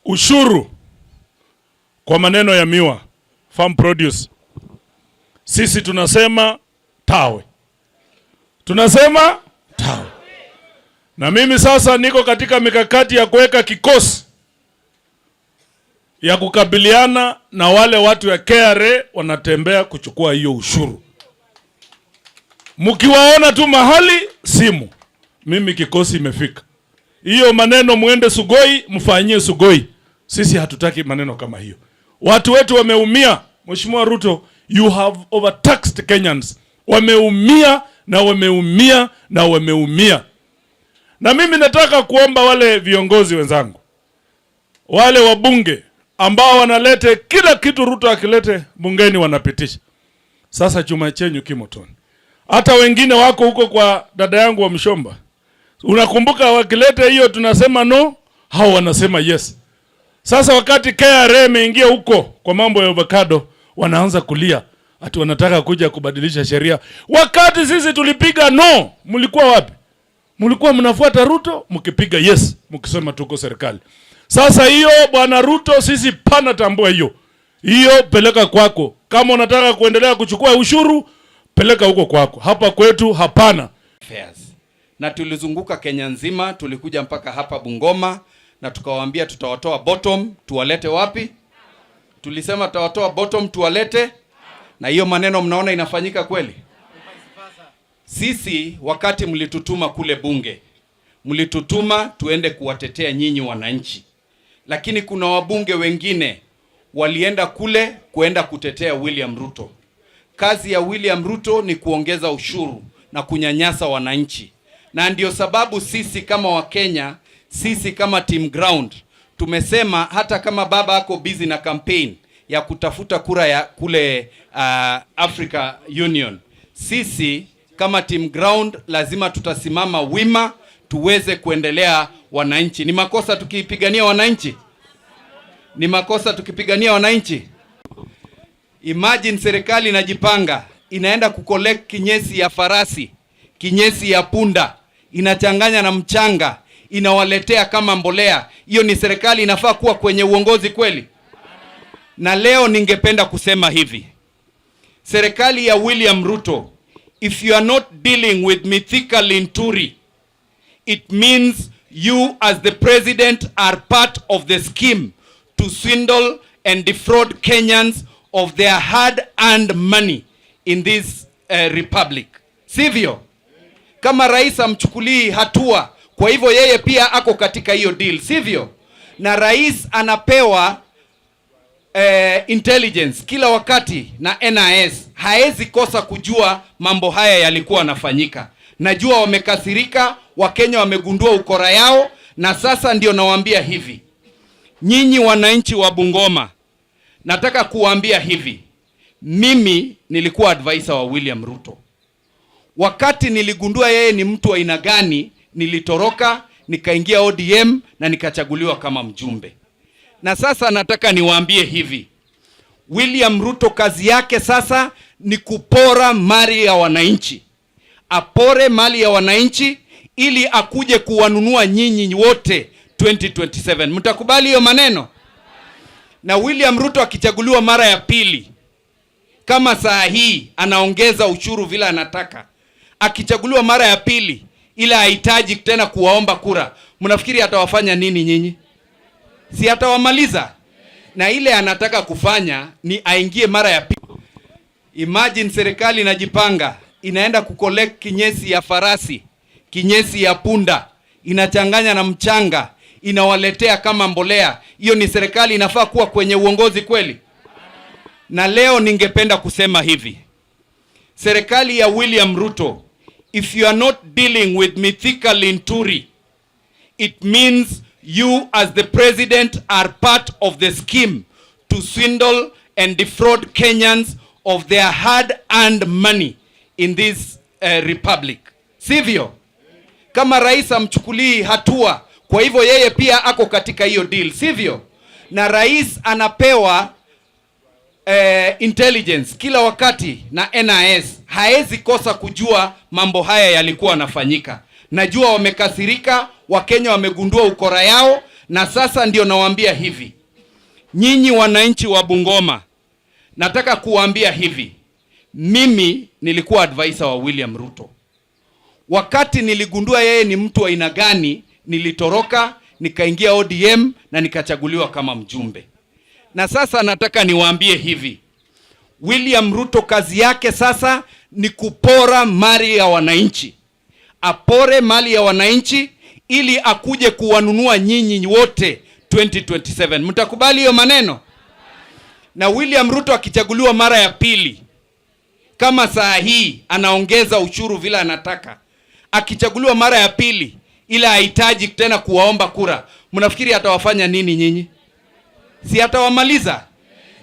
Ushuru kwa maneno ya miwa, farm produce, sisi tunasema tawe, tunasema tawe. Na mimi sasa niko katika mikakati ya kuweka kikosi ya kukabiliana na wale watu ya KRA wanatembea kuchukua hiyo ushuru. Mkiwaona tu mahali, simu, mimi kikosi imefika. Hiyo maneno muende Sugoi, mfanyie Sugoi. Sisi hatutaki maneno kama hiyo. Watu wetu wameumia. Mheshimiwa Ruto, you have overtaxed Kenyans. Wameumia na wameumia na wameumia. Na mimi nataka kuomba wale viongozi wenzangu, wale wabunge ambao wanalete kila kitu Ruto akilete bungeni wanapitisha. Sasa chuma chenyu kimotoni. Hata wengine wako huko kwa dada yangu wa Mshomba. Unakumbuka wakileta hiyo tunasema no, hao wanasema yes. Sasa wakati KRA imeingia huko kwa mambo ya avocado, wanaanza kulia ati wanataka kuja kubadilisha sheria. Wakati sisi tulipiga no, mlikuwa wapi? Mlikuwa mnafuata Ruto mkipiga yes, mkisema tuko serikali. Sasa hiyo bwana Ruto, sisi pana tambua hiyo hiyo, peleka kwako. Kama unataka kuendelea kuchukua ushuru, peleka huko kwako, hapa kwetu hapana. Affairs. Na tulizunguka Kenya nzima, tulikuja mpaka hapa Bungoma na tukawaambia tutawatoa bottom tuwalete wapi? Tulisema tutawatoa bottom tuwalete, na hiyo maneno mnaona inafanyika kweli? Sisi wakati mlitutuma kule bunge, mlitutuma tuende kuwatetea nyinyi wananchi, lakini kuna wabunge wengine walienda kule kuenda kutetea William Ruto. Kazi ya William Ruto ni kuongeza ushuru na kunyanyasa wananchi, na ndio sababu sisi kama Wakenya, sisi kama team ground tumesema hata kama baba ako busy na campaign ya kutafuta kura ya kule Africa Union, sisi kama team ground lazima tutasimama wima tuweze kuendelea wananchi. Ni makosa tukipigania wananchi? Ni makosa tukipigania wananchi? Imagine serikali inajipanga, inaenda kucollect kinyesi ya farasi, kinyesi ya punda, inachanganya na mchanga, inawaletea kama mbolea. Hiyo ni serikali inafaa kuwa kwenye uongozi kweli? Na leo ningependa kusema hivi, serikali ya William Ruto, if you are not dealing with Mithika Linturi, it means you as the president are part of the scheme to swindle and defraud Kenyans of their hard-earned money in this republic. Sivyo? Kama rais amchukulii hatua, kwa hivyo yeye pia ako katika hiyo deal, sivyo? Na rais anapewa intelligence kila wakati na NIS, haezi kosa kujua mambo haya yalikuwa yanafanyika. Najua wamekasirika, Wakenya wamegundua ukora yao, na sasa ndio nawaambia hivi, nyinyi wananchi wa Bungoma, nataka kuwaambia hivi, mimi nilikuwa advisor wa William Ruto. Wakati niligundua yeye ni mtu wa aina gani, nilitoroka nikaingia ODM na nikachaguliwa kama mjumbe. Na sasa nataka niwaambie hivi, William Ruto kazi yake sasa ni kupora mali ya wananchi, apore mali ya wananchi ili akuje kuwanunua nyinyi wote 2027. Mtakubali hiyo maneno? Na William Ruto akichaguliwa mara ya pili, kama saa hii anaongeza ushuru vile anataka, akichaguliwa mara ya pili, ila hahitaji tena kuwaomba kura, mnafikiri atawafanya nini nyinyi? Si atawamaliza? Na ile anataka kufanya ni aingie mara ya pili. Imagine serikali inajipanga, inaenda kucollect kinyesi ya farasi, kinyesi ya punda, inachanganya na mchanga, inawaletea kama mbolea. Hiyo ni serikali inafaa kuwa kwenye uongozi kweli? Na leo ningependa kusema hivi, serikali ya William Ruto, if you are not dealing with Mithika Linturi, it means you as the president are part of the scheme to swindle and defraud Kenyans of their hard-earned money in this republic. Sivyo? Kama rais amchukulii hatua, kwa hivyo yeye pia ako katika hiyo deal, sivyo? Na rais anapewa intelligence kila wakati na NIS, haezi kosa kujua mambo haya yalikuwa yanafanyika. Najua wamekasirika, Wakenya wamegundua ukora yao, Na sasa ndio nawaambia hivi, nyinyi wananchi wa Bungoma, nataka kuwaambia hivi, mimi nilikuwa advisor wa William Ruto. Wakati niligundua yeye ni mtu wa aina gani, nilitoroka nikaingia ODM na nikachaguliwa kama mjumbe. Na sasa nataka niwaambie hivi, William Ruto kazi yake sasa ni kupora mali ya wananchi, apore mali ya wananchi ili akuje kuwanunua nyinyi wote 2027. Mtakubali hiyo maneno? Na William Ruto akichaguliwa mara ya pili, kama saa hii anaongeza ushuru vile anataka, akichaguliwa mara ya pili, ila hahitaji tena kuwaomba kura, mnafikiri atawafanya nini nyinyi? Si atawamaliza?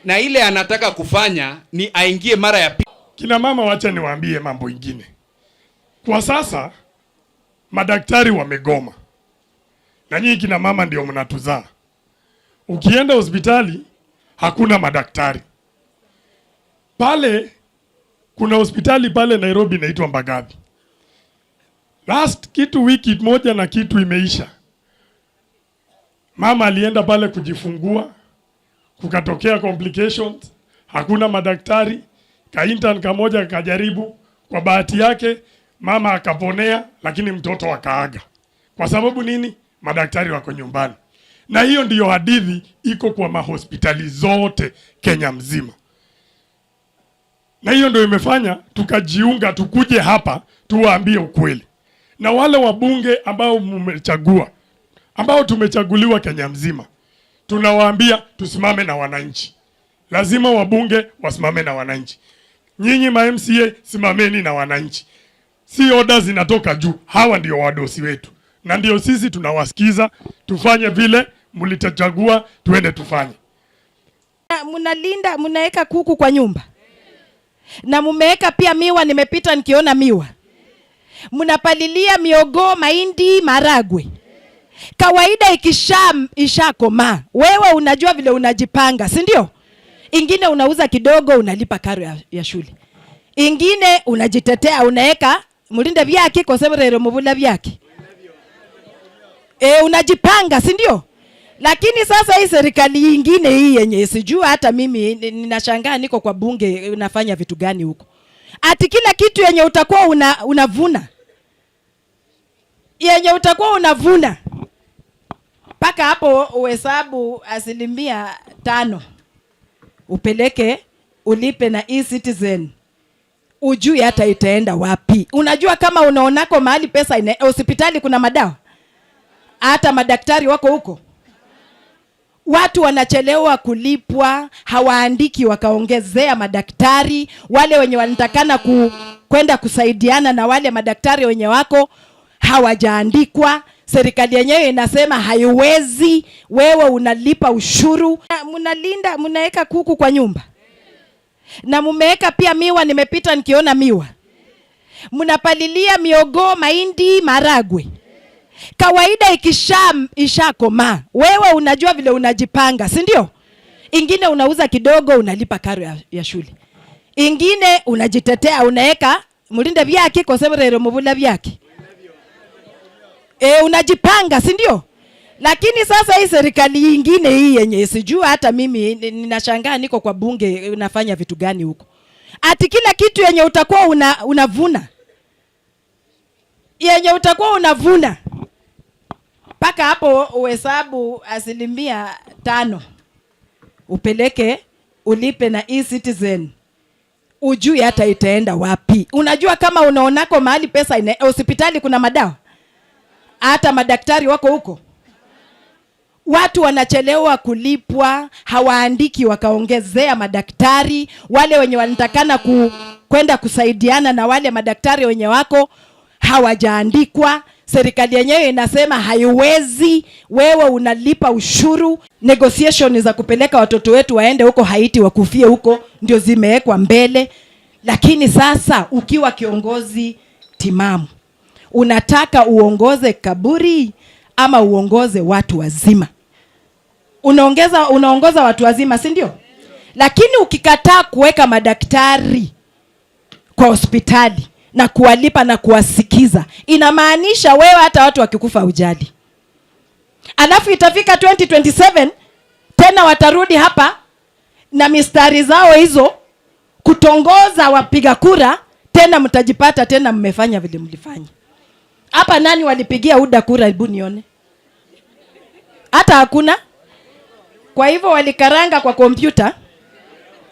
Na ile anataka kufanya ni aingie mara ya pili. Kina mama, wacha niwaambie mambo ingine. Kwa sasa madaktari wamegoma, na nyinyi kina mama ndio mnatuzaa. Ukienda hospitali hakuna madaktari pale. Kuna hospitali pale Nairobi inaitwa Mbagathi. Last kitu wiki moja na kitu imeisha, mama alienda pale kujifungua, kukatokea complications, hakuna madaktari. Ka intern kamoja kajaribu, kwa bahati yake mama akaponea, lakini mtoto akaaga. Kwa sababu nini? Madaktari wako nyumbani. Na hiyo ndiyo hadithi iko kwa mahospitali zote Kenya mzima, na hiyo ndio imefanya tukajiunga, tukuje hapa tuwaambie ukweli. Na wale wabunge ambao mmechagua, ambao tumechaguliwa Kenya mzima, tunawaambia tusimame na wananchi. Lazima wabunge wasimame na wananchi. Nyinyi ma MCA simameni na wananchi, si order zinatoka juu. Hawa ndio wadosi wetu, na ndio sisi tunawasikiza. Tufanye vile mlitachagua, tuende tufanye. Mnalinda, mnaweka kuku kwa nyumba na mumeweka pia miwa. Nimepita nikiona miwa, mnapalilia mihogo, mahindi, maragwe. Kawaida ikisha ishakomaa, wewe unajua vile unajipanga, si ndio? Ingine unauza kidogo, unalipa karo ya shule. Ingine unajitetea, unaweka mulinde vyake kosemerero mubula vyake. Unajipanga, si ndio? Lakini sasa hii serikali ingine hii yenye sijua hata mimi ninashangaa niko kwa bunge unafanya vitu gani huko? Ati kila kitu yenye utakuwa unavuna. Yenye utakuwa unavuna mpaka hapo uhesabu 5% upeleke ulipe na e-Citizen, ujui hata itaenda wapi. Unajua kama unaonako mahali pesa ina, hospitali kuna madawa, hata madaktari wako huko, watu wanachelewa kulipwa, hawaandiki wakaongezea madaktari wale wenye wanatakana kwenda kusaidiana na wale madaktari wenye wako hawajaandikwa. Serikali yenyewe inasema haiwezi, wewe unalipa ushuru. Mnalinda, mnaweka kuku kwa nyumba na mumeweka pia miwa, nimepita nikiona miwa. Mnapalilia mihogo, mahindi, maragwe. Kawaida ikisha ishakomaa, wewe unajua vile unajipanga, si ndio? Ingine unauza kidogo, unalipa karo ya shule. Ingine unajitetea, unaweka mulinde vyake kosemerero mubula vyake. Unajipanga, si ndio? Lakini sasa hii serikali ingine hii yenye sijua hata mimi ninashangaa niko kwa bunge unafanya vitu gani huko? Ati kila kitu yenye utakuwa unavuna. Yenye utakuwa unavuna mpaka hapo uhesabu 5% upeleke ulipe na e-Citizen, ujui hata itaenda wapi. Unajua kama unaonako mahali pesa ina, hospitali kuna madawa, hata madaktari wako huko, watu wanachelewa kulipwa, hawaandiki wakaongezea madaktari wale wenye wanatakana kwenda kusaidiana na wale madaktari wenye wako hawajaandikwa. Serikali yenyewe inasema haiwezi, wewe unalipa ushuru. Negotiation za kupeleka watoto wetu waende huko Haiti wakufie huko ndio zimewekwa mbele. Lakini sasa ukiwa kiongozi timamu, unataka uongoze kaburi ama uongoze watu wazima? Unaongoza watu wazima, si ndio? Lakini ukikataa kuweka madaktari kwa hospitali na kuwalipa na kuwasikiza, inamaanisha wewe hata watu wakikufa hujali. Alafu itafika 2027 tena watarudi hapa na mistari zao hizo kutongoza wapiga kura, tena mtajipata tena mmefanya vile mlifanya. Hapa nani walipigia UDA kura? Hebu nione. Hata hakuna. Kwa hivyo walikaranga kwa kompyuta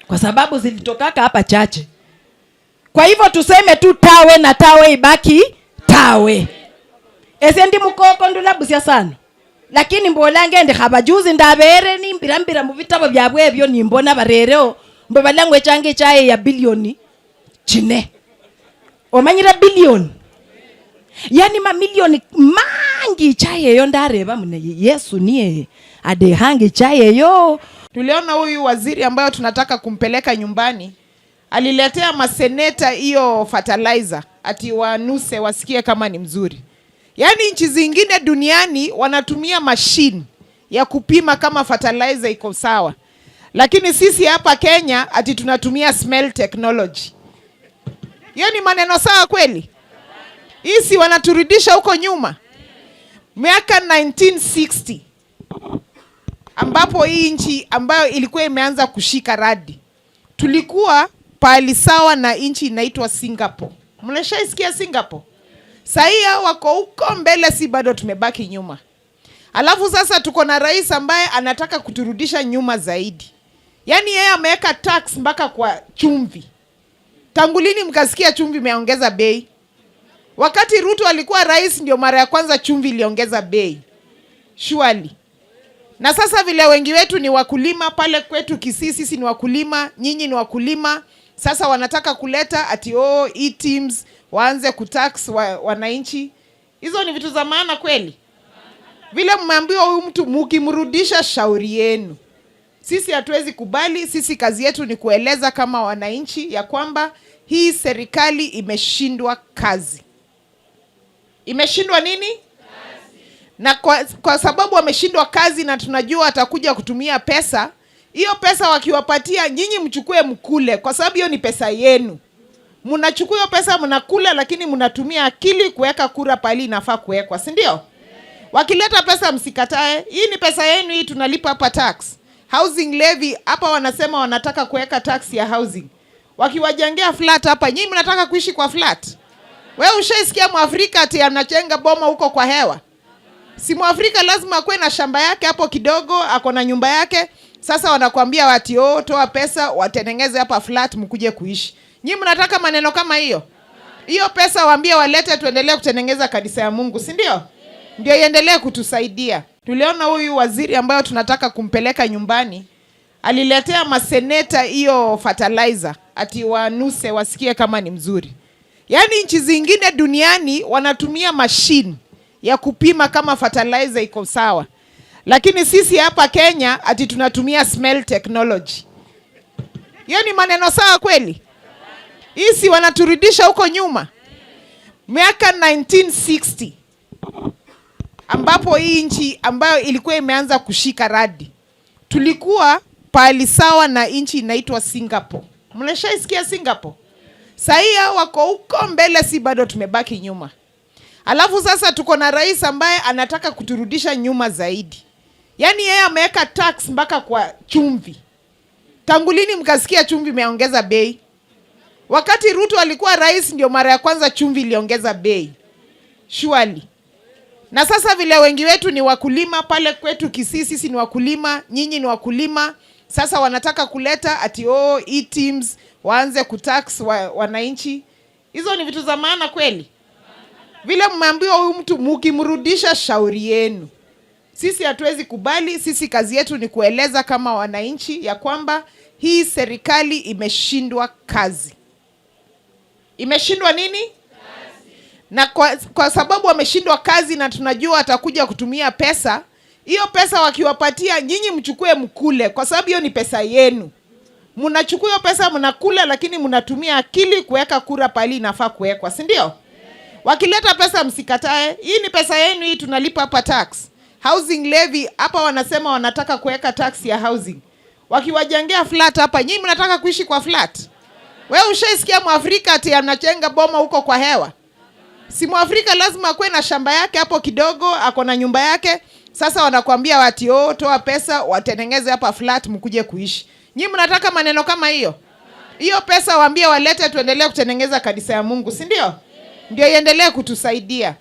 kwa sababu zilitokaka hapa chache. Kwa hivyo tuseme tu tawe na tawe ibaki tawe. Ese ndi mukoko ndulabusia sana. Lakini mbolange ndi khabajuzi ndabere nimbirambira mu bitabo byabwe ebyo nimbona barereo mbe balangwe change chaye ya bilioni 4. Omanyira bilioni. Yani mamilioni mangi chaye yo ndareba mune Yesu niye adehangi chaye yo. Tuliona huyu waziri ambayo tunataka kumpeleka nyumbani aliletea maseneta hiyo fertilizer ati wanuse wasikie kama ni mzuri. Yaani nchi zingine duniani wanatumia machine ya kupima kama fertilizer iko sawa. Lakini sisi hapa Kenya ati tunatumia smell technology. Hiyo ni maneno sawa kweli? Hii si wanaturudisha huko nyuma? Miaka 1960 ambapo hii nchi ambayo ilikuwa imeanza kushika radi, tulikuwa pahali sawa na nchi inaitwa Singapore. Mnashaisikia Singapore? Sahii hao wako huko mbele, si bado tumebaki nyuma. Alafu sasa tuko na rais ambaye anataka kuturudisha nyuma zaidi. Yaani yeye ameweka tax mpaka kwa chumvi. Tangu lini mkasikia chumvi imeongeza bei? Wakati Ruto alikuwa rais ndio mara ya kwanza chumvi iliongeza bei. Surely. Na sasa vile wengi wetu ni wakulima pale kwetu Kisii, sisi ni wakulima, nyinyi ni wakulima. Sasa wanataka kuleta ati oh, e-teams waanze kutax wananchi. Hizo ni vitu za maana kweli? Vile mmeambiwa huyu mtu mukimrudisha shauri yenu. Sisi hatuwezi kubali. Sisi kazi yetu ni kueleza kama wananchi ya kwamba hii serikali imeshindwa kazi. Imeshindwa nini? Na kwa sababu wameshindwa kazi na tunajua atakuja kutumia pesa, hiyo pesa wakiwapatia nyinyi mchukue mkule, kwa sababu hiyo ni pesa yenu. Mnachukua hiyo pesa mnakula, lakini mnatumia akili kuweka kura pahali inafaa kuwekwa, si ndio? Wakileta pesa msikatae. Hii ni pesa yenu, hii tunalipa hapa tax. Housing levy hapa wanasema wanataka kuweka tax ya housing. Wakiwajengea flat hapa, nyinyi mnataka kuishi kwa flat? Wewe ushaisikia Mwafrika ati anajenga boma huko kwa hewa? Si Mwafrika lazima akuwe na shamba yake hapo kidogo, ako na nyumba yake. Sasa wanakuambia ati oh, toa pesa watenengeze hapa flat mkuje kuishi. Nyinyi mnataka maneno kama hiyo? Hiyo pesa waambie walete tuendelee kutenengeza kanisa ya Mungu, si ndio? Ndio iendelee kutusaidia. Tuliona huyu waziri ambayo tunataka kumpeleka nyumbani aliletea maseneta hiyo fertilizer ati wanuse wasikie kama ni mzuri. Yaani nchi zingine duniani wanatumia machine ya kupima kama fertilizer iko sawa. Lakini sisi hapa Kenya ati tunatumia smell technology. Hiyo ni maneno sawa kweli? Hii si wanaturudisha huko nyuma? Miaka 1960 ambapo hii nchi ambayo ilikuwa imeanza kushika radi, tulikuwa pahali sawa na nchi inaitwa Singapore. Mnashaisikia Singapore? Sahii hao wako huko mbele, si bado tumebaki nyuma. Alafu sasa tuko na rais ambaye anataka kuturudisha nyuma zaidi. Yaani yeye ameweka tax mpaka kwa chumvi. Tangu lini mkasikia chumvi imeongeza bei? Wakati Ruto alikuwa rais ndio mara ya kwanza chumvi iliongeza bei. Surely. Na sasa vile wengi wetu ni wakulima pale kwetu Kisii, sisi ni wakulima, nyinyi ni wakulima. Sasa wanataka kuleta ati oh, e-teams waanze kutax wananchi. Hizo ni vitu za maana kweli? Vile mmeambiwa huyu mtu mukimrudisha shauri yenu. Sisi hatuwezi kubali. Sisi kazi yetu ni kueleza kama wananchi ya kwamba hii serikali imeshindwa kazi. Imeshindwa nini? Na kwa sababu wameshindwa kazi na tunajua atakuja kutumia pesa, hiyo pesa wakiwapatia nyinyi mchukue mkule, kwa sababu hiyo ni pesa yenu. Mnachukua hiyo pesa mnakula, lakini mnatumia akili kuweka kura pahali inafaa kuwekwa, si ndio? Wakileta pesa msikatae. Hii ni pesa yenu, hii tunalipa hapa tax. Housing levy hapa wanasema wanataka kuweka tax ya housing. Wakiwajengea flat hapa, nyinyi mnataka kuishi kwa flat? Wewe ushaisikia Mwafrika ati anajenga boma huko kwa hewa? Si Mwafrika lazima akuwe na shamba yake hapo kidogo, ako na nyumba yake. Sasa wanakuambia ati, oh, toa pesa watenengeze hapa flat mkuje kuishi. Nyinyi mnataka maneno kama hiyo? Hiyo pesa waambie walete, tuendelee kutenengeza kanisa ya Mungu, si ndio? Ndio iendelee kutusaidia.